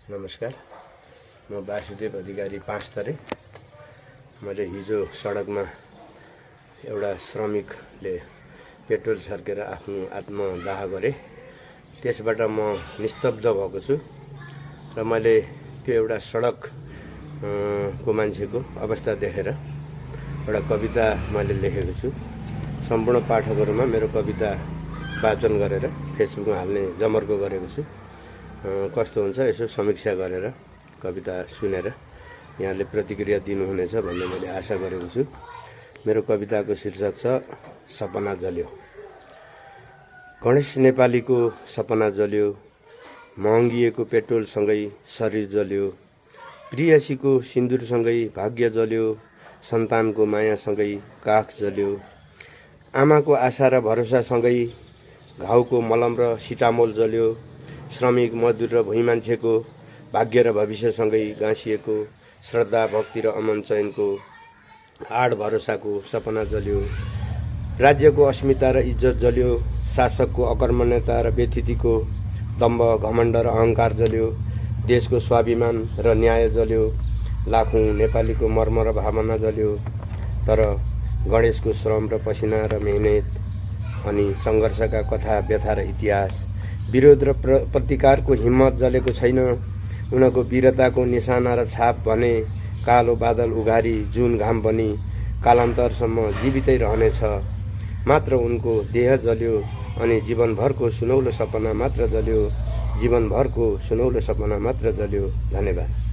नमस्कार, म वासुदेव अधिकारी 5 तरे। मैले हिजो सडकमा एउटा श्रमिकले पेट्रोल छर्केर आफ्नो आत्मदाह गरे। त्यसबाट म निस्तब्ध भएको छु र मैले त्यो एउटा सडक को मान्छेको अवस्था देखेर एउटा कविता मैले लेखेको छु। सम्पूर्ण पाठकहरुमा मेरो कविता वाचन गरेर फेसबुकमा हाल्ने जमर्को गरेको छु। कस्तो हुन्छ यसो समीक्षा गरेर कविता सुनेर यहाँले प्रतिक्रिया दिनुहुनेछ भन्ने मैले आशा गरेको छु। मेरो कविताको शीर्षक छ सपना जल्यो। गणेश नेपालीको सपना जल्यो, महँगिएको पेट्रोलसँगै शरीर जल्यो, प्रियसीको सिन्दुरसँगै भाग्य जल्यो, सन्तानको मायासँगै काख जल्यो, आमाको आशा र भरोसासँगै घाउको मलम र सिटामोल जल्यो, श्रमिक मजदुर र भुइँ मान्छेको भाग्य र भविष्यसँगै गाँसिएको श्रद्धा भक्ति र अमन चयनको आड भरोसाको सपना जल्यो, राज्यको अस्मिता र इज्जत जल्यो, शासकको अकर्मण्यता र व्यथितिको दम्भ घमण्ड र अहंकार जल्यो, देशको स्वाभिमान र न्याय जल्यो, लाखौं नेपालीको मर्म र भावना जल्यो। तर गणेशको श्रम र पसिना र मेहनत अनि संघर्षका कथा व्यथा र इतिहास, विरोध र प्रतिकारको हिम्मत जलेको छैन। उनको वीरताको निशाना र छाप भने कालो बादल उघारी जुन घाम बनी कालान्तरसम्म जीवितै रहनेछ। मात्र उनको देह जल्यो अनि जीवनभरको सुनौलो सपना मात्र जल्यो, जीवनभरको सुनौलो सपना मात्र जल्यो। धन्यवाद।